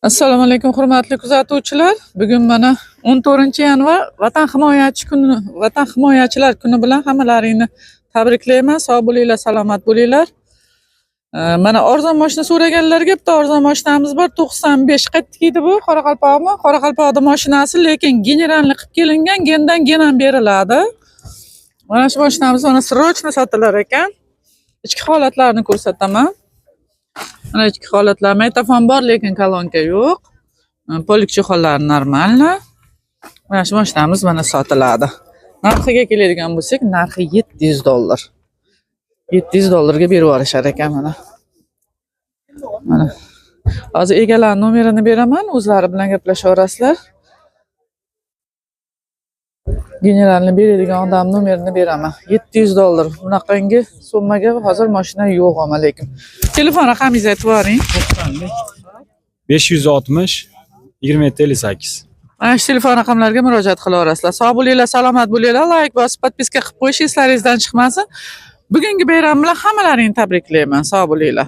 Assalomu alaykum, hurmatli kuzatuvchilar. Bugun mana 14-yanvar, Vatan himoyachi kuni, Vatan himoyachilar kuni bilan hammalaringni tabriklayman. Sog' bo'linglar, salomat bo'linglar. Mana arzon mashina so'raganlarga bitta arzon mashinamiz bor, 95 qayerda bu? Qoraqalpoqmi? Qoraqalpoqda mashinasi, lekin generalni qilib kelingan, gendan gen ham beriladi. Mana shu mashinamiz mana срочно sotilar ekan. Ichki holatlarini ko'rsataman. Mana ichki holatlar, magnitofon bor, lekin kolonka yo'q. Полик чехол lari нормально. Mana shu mashinamiz mana sotiladi. Narxiga keladigan bo'lsak, narxi 700 dollar. 700 dollarga berib yuborishar ekan mana. Mana. Hozir egalari nomerini beraman, o'zlari bilan gaplashaverasizlar. Generalni beradigan odam nomerini beraman. 700 dollar. Bunaqangi summaga hozir mashina yo'q ama lekin. Telefon raqamingizni aytib yuboring. 560 27 58. Mana shu telefon raqamlariga murojaat qilaverasizlar. Sog' bo'linglar, salomat bo'linglar. Layk bosib, подписка qilib qo'yish eslaringizdan chiqmasin. Bugungi bayram bilan hammalaringni tabriklayman. Sog' bo'linglar.